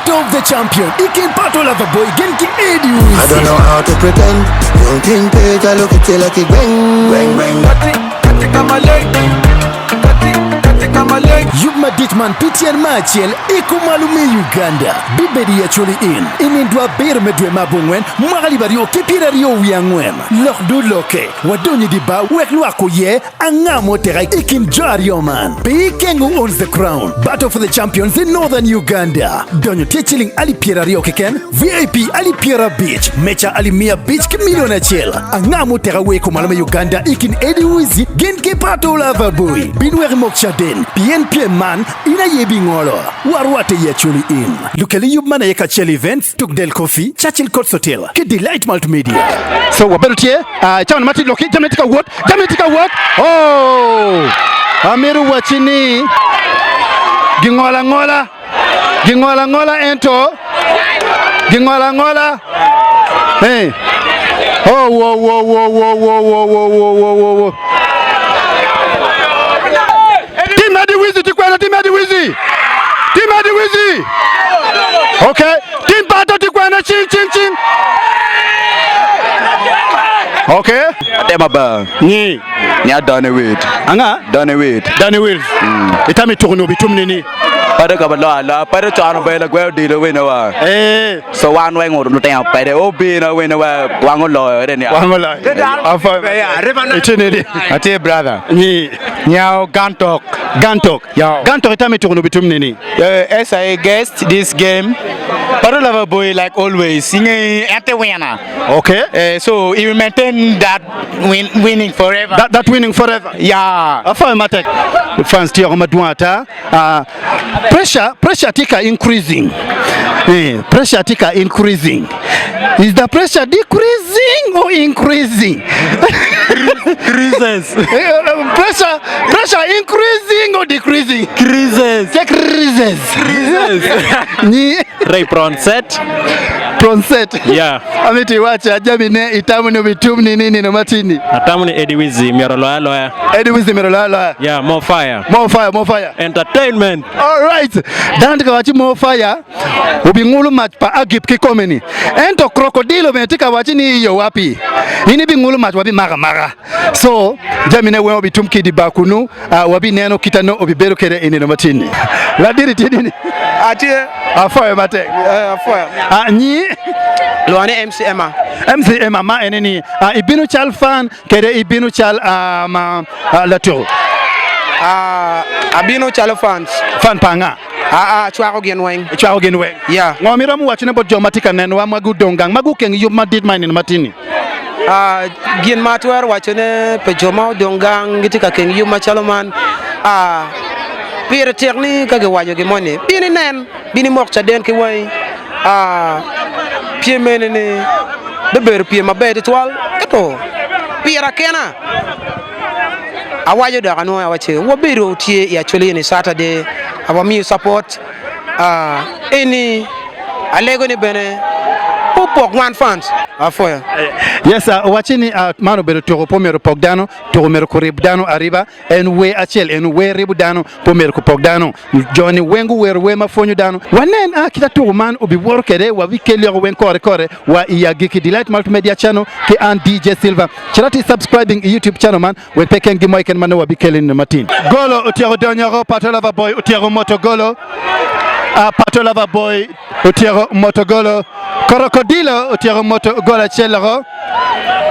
Battle of the Champion i kin Pato Lover Boy gin ki Eddy Wizzy. I don't know how to pretend. Don't think page, I look at you like a gweng, gweng, gweng. Yub madit man pi tyen me acel i kumalo me Uganda bibedo i Acholi Inn i nindwa abiro me dwe me abongwen mwaka alip 2024. Lok do lokke, wadonyo i dye bar wek lwak oyer anga ma oteka i kin jo aryo man. Pi Kengu owns the crown, Battle for the Champions in Northern Uganda. Donyo tye ciling alip 20 keken, VIP alip 50, meca alip 500 ki milion acel. Anga ma oteka wer kumalo me Uganda i kin Eddy Wizzy gin ki Pato Lover Boy? Bin wek imok caden, pien pyem man in aye ibingolo. Warwatte i Acholi Inn. Lukel i yub man aye Kacel Events, Tuk Del Coffee, Churchill Courts Hotel, ki Delight Multimedia. So wabedo tye i cawa ma tye loki, jamine tye ka wot, jamine tye ka wot. Oh! Amito wacci ni gingolo angola, gingolo angola ento gingolo angola. Hey. Oh, wo, wo, wo, wo, wo, wo, wo, wo, wo, wo, wo. Team Eddie Wizzy tye kwene, Team Eddie Wizzy. Team Eddie Wizzy. Okay. Team Pato tye kwene, cing, cing, cing. Okay. Atema ba. Nyi. Nya Danny Wade. Anga? Danny Wade. Danny Wade. Itami tuko ni obitum nini? Pade ka ba lo ala, pade cono be la gweyo dilo wene wa. Eh. So wan weng lutino pede obino wene wa wango loyo ere ni. Wango loyo. Afa. Itini di. Atye brother. Nyi. Nyao Gantok. Gantok. Yo. Gantok itami tuko ni obitum nini? Uh, as I guessed this game, Pato Lover Boy like always, inge ate winner. Okay. Uh, so he will maintain that win, winning forever. That, that winning forever. Yeah. Afa matek. Fans tiyo madwong ata. Uh, pressure pressure tye ka increasing. Eh, pressure tye ka increasing. Is the pressure decreasing or increasing? Decreases. Eh, pressure pressure increasing or decreasing? Decreases. Decreases. Ni Ray Pronset. Pronset. Yeah. Amiti iwacho ajami ne itamo ni obitum ni nini no matini. Atamo ni Eddie Wizzy myero loya loya. Eddie Wizzy myero loya loya. Yeah, more fire. More fire, more fire. Entertainment. All right. Dano tye ka waci more fire obingulu mac pa Agip kikome ni. Ento krokodilo bene tye ka waci ni iyo wapi. In ibingulu mac wabimako amaka. So jamine weng obitum ki i dye bar kunu, uh, wabineno kita nongo obibedo kede i nino matin-ni. Ladiri tye nini? Atye. Apwoyo matek. Eh, apwoyo. Ah, nyi? Lwonga ni MC Emma. MC Emma ma ene ni ah, ibino cal fan kede ibino cal ah, ma ah, latuko? Ah, abino calo fans. Fan pa anga? Ah, ah, acwako gin weng. Icwako gin weng? Yeah. Ngo ma iromo wacone bot jo ma tye ka nenowa ma gudong gang ma gukeng yub madit ma i nino matin-ni? Gin ma atwero wacone pi jo ma odong gang gitye ka keng yub macalo man, pire tek ni ka giwaco gin moni, bin inen, bin imok caden ki wangi. Pyem eni-ni bibedo pyem maber tutwal, ento pira kena awaco dok anwoyo awacci wabedo tye i Acholi eni Saturday, wamiyo capot. Eni alego ni bene pe opok wan fans. Apwoyo. Yes, uh, owacci ni uh, man obedo tuko pe omyero opok dano, tuko myero kurib dano ariba, en wer acel en wer ribo dano pe omyero kupok dano. Jo ni weng guwero wer ma pwonyo dano. Wanen uh, kita tuko man obiwoto kede wabikel yoko weng kore kore wa i agikki. Delight Multimedia Channel ki an DJ Silver. Cit ati subscribing i YouTube channel man Wek pe keng gin mo keken ma nongo wabikelo i nino matin. Golo otyeko donyoko, Pato Lover Boy otyeko moto golo. Ah, Pato Lover Boy otyeko moto golo. Korokodilo otyeko moto golo acel loko.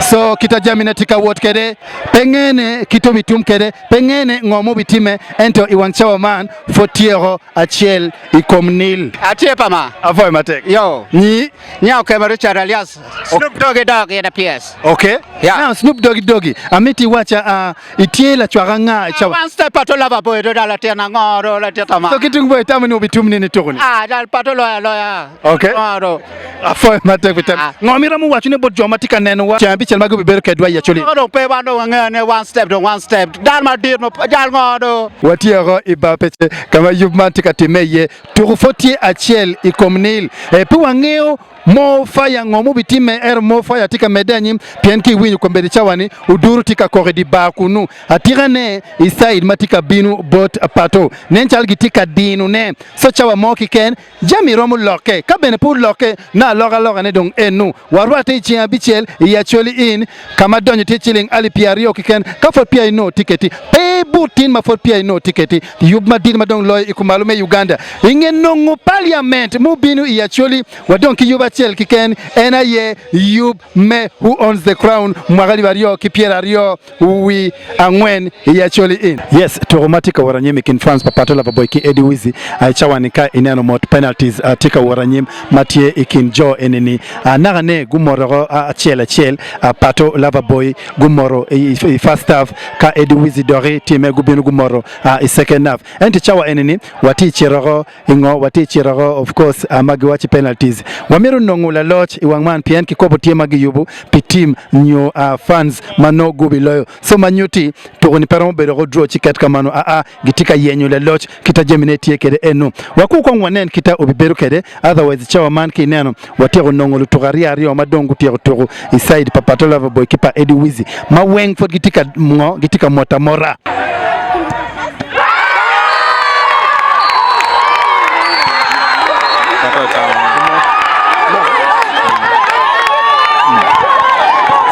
So kita jamine tye ka wot kede, pe ngene kit obitum kede, pe ngene ngo mubitime, ento i wang cawa man pwod tyeko acel i kom nil. Atye pa ma. Apwoyo matek. Yo. Nyi. Nya okema Richard alias Snoop Doggy Dogg in a PS. Okay. Yeah. Now Snoop Doggy Doggy, amiti iwaca uh, itye lacwak anga i cawa? One step pato lover boy do dala tyen ango do latit ama. So ki tung boy itamo ni obitum nini tuko ni? Ah, dal pato loya loya. Okay. Ango do. Apwoyo matek pi tam. Ah. Ngo ma iromo waco ne bot jo ma tye ka nenowa ceng abicel ma gubibedo kedwa i Acholi? Ango dong pe wan dong wangeyo ne one step dong one step. Dal madit ma dal ngo do. Watye oko i bar pece ka ma yub man tye ka timme iye. Tuko pwod tye acel i kom Nil. Eh, pe wangeyo More fire ngo mubitimme ento more fire tye ka medde anyim pien ki iwinyo kombeddi cawa ni oduro tye ka kok i dye bar kunu atika ne i side ma tye ka bino bot pato nen calo gitye ka dino ne so cawa. cawa mo keken jami romo lokke. Ka bene pe olokke, nongo alokaloka-ne dong enu. Warwatte i ceng abicel i Acholi Inn, ka ma donyo tye ciling alip pyeraryo keken ka pwod peya inongo tiketi. Pe ibut tin ma pwod peya inongo tiketi. Yub madit ma dong loyo i kumalo me Uganda. I nge nongo paliament mubino i Acholi, wadong ki yub acel keken, en aye yub me Who Owns the Crown mwaka 2024 i Acholi Inn. Yes, tuko ma tye ka wot anyim i kin France pa Pato Loverboy ki Eddie Wizzy i cawa-ni ka ineno mot penalties tye ka wot anyim ma tye i kin jo eni-ni. Nakane gumoto acel acel, Pato Loverboy gumoto i first half ka Eddie Wizzy doki time gubino gumoto i second half. Ento i cawa eni-ni watye cito I ngo watye cito oko of course ma giwaci penalties. Wamito nongo laloc i wang man pien kikopo tye ma giyubo pi team nyo fans ma nongo gubi loyo. So ma nyuti tuko ni pe romo bedo oko draw ci ket kamano aa gitye ka yenyo laloc kita jami ne tye kede eno. Wakur kong wanen kita obi bedo kede otherwise i cawa man ki ineno watyeko nongo lutuko aryo aryo ma dong gutyeko tuko i side pa Pato Loverboy ki pa Eddie Wizzy ma weng pwod gitye ka ngo gitye ka moto amota.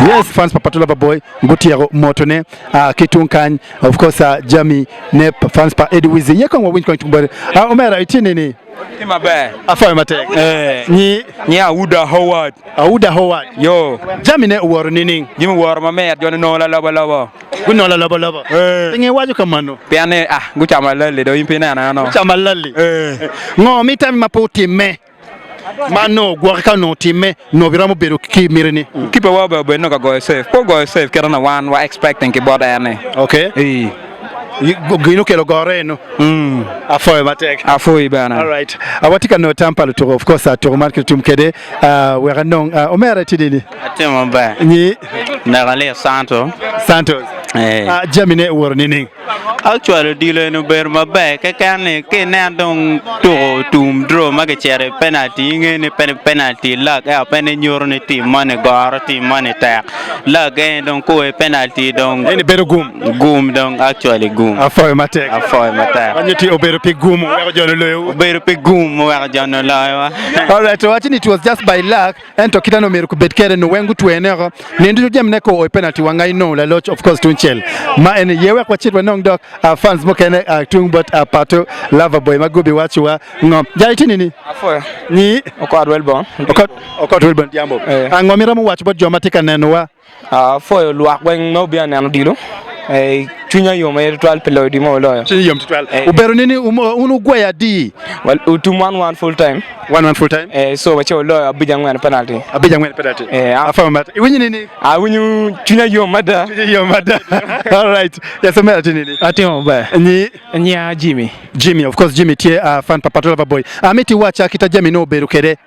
Yes, fans pa Pato Loverboy gutyeko motone ki tung kany. Of course, jami ne fans pa Eddie Wizzy. Ye kong wawinj kong tung bote. Omera, itye nini? Tye maber. Apwoyo matek. Eh. Nyi? Nyi Auda Howard. Auda Howard. Yo. Jami ne oworo nining? Jami oworo mamit, jo ni nongo lalobo lobo. Gunongo lalobo lobo. Eh. Pingo iwaco kamano? Pien ni ah, gucamo alalli do in pe ineno ano. Gucamo alalli. Eh. Ngo ma itami ma pe otimme ma nongo ogwoki ka onongo otimme nongo biromo bedo ki miti ni? Keeper wa obedo bed nongo ka goyo save. Pe ogoyo save kite na wan wa expecting ki bot en ni. Okay. Eh. Gin okelo goro eno. Apwoyo matek. Apwoyi bene. Alright. Watye ka nongo tam pa lutuko of course tuko man kitum kede wek anong omera itye nini? Atye maber. Nyi? Nakalia Santo. Santos. Eh. Jami ne oworo nining? Actually odilo eni obedo maber keken ni ka inen dong tuko tum draw ma kicito i penalty inge ni pe penalty luck ento pe ni nyuto ni team moni goro team moni tek luck eni dong kwo i penalty dong Eni bedo gum. Gum dong actually gum. Apwoyo matek. Apwoyo matek. Wanyuti obedo pi gum oweko jo oloyowu. Obedo pi gum oweko jo oloyowa. Alright, waci ni it was just by luck ento kita no myero kubed kede no weng gutwene oko. Nino ducu jami ne ko o i penalty wanga inongo laloc of course tung cel. Ma eni ye wek wacit wanong dok uh, fans mukene uh, tung bot uh, Pato Lover Boy ma gubi waco wa ngo. Jali tye nini? Apwoyo. Ni Okot Welborn. Okot Okot Welborn Diambo. Eh. Ango miromo waco bot jo ma tye ka nenowa? Apwoyo lwak weng ma obino neno odilo. Cwinya yom aye tutwal pi loyo odilo ma wuloyo. Cwinyi yom tutwal. Obedo ni wun wugweyo adi? Well, otum 1-1 full time. 1-1 full time? So wace wuloyo abic angwen penalty. Abic angwen penalty. Apwoyo matek. Iwinyo nini? Awinyo cwinya yom mada. Cwinyi yom mada. All right. Yes, omera tye nini? Atimo maber. Nyi? Nya Jimmy. Jimmy, of course Jimmy tye fan pa Pato Lover Boy. Amiti iwacca kita jami nongo obedo kede.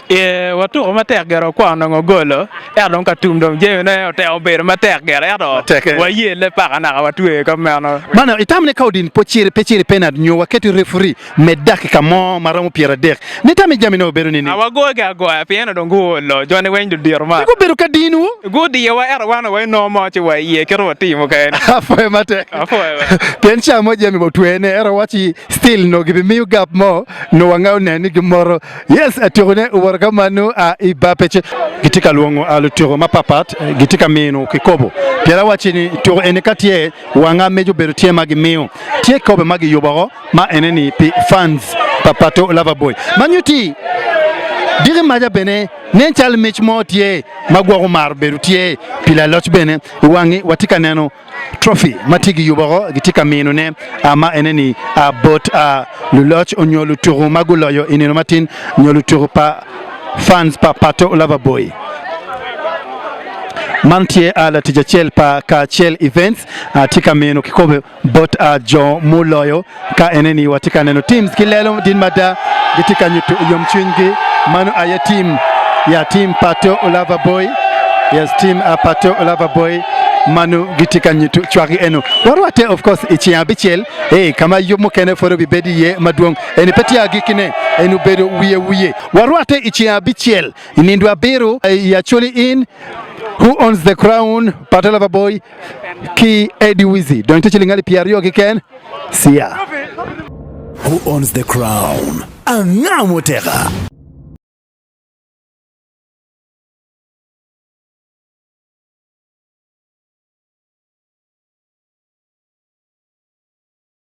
Ee, watuko matek gire okwa onongo golo, ento dong ka tum dong jamine otemo bedo matek gire, ento wayelle paka naka watweyo ka meno. Mano itamo ni ka odin pe ciro i penat nyo waket refuri med dakika mo ma romo 30, nitamo ni jamine obedo nining? Wagoyogi agoya pien dong guolo, joni weng ludito ma. Pe gubedo ka dinowu? Gudiyowa ento wan wa inongo mo ci wa iye kit watimo kene. Apwoyo matek. Apwoyo bene. Pien ca mo jami otwene ento waci still nongo gibimiyo gap mo nongo wanga onen ni gimoro. Yes, atukone owoto ka mano a i bar pece. Gitye ka lwongo a lutuko mapapat, gitye ka mino kikopo. Pien awacci ni tuko eni ka tye, wanga mejo obedo tye ma gimiyo. Tye kikopo ma giyubo oko ma ene ni pi fans pa Pato Lover Boy. Ma nyutti diki maca bene nen cal mic mo tye ma gwoko mar bedo tye pi laloc bene. I wangi watye ka neno Trophy ma tye giyubo oko gitye ka minone ma ene ni bot luloc onyo lutuku ma guloyo i nino matin nyo lutuku pa fans pa Pato Lover Boy. Man tye latic acel pa Kacel Events tye ka mino kikopo bot jo muloyo ka ene ni watye ka neno teams ki lelo din mada gitye ka nyuto yomcwinygi. Mano aye team ya team Pato Lover Boy. Yes, team Pato Lover Boy mano gitye ka nyuto cwakgi eno. Warwatte of course i ceng abicel eh, ka ma yub mukene pwod obibedo iye madwong. Eni pe tye agikkine, eni obedo wiye wiye. Warwatte i ceng abicel i nindo abiro i Acholi Inn. Who owns the crown? Pato Lover Boy ki Eddie Wizzy. Dong tye ciling alip 20 keken. See ya. Who owns the crown? Anga muteka?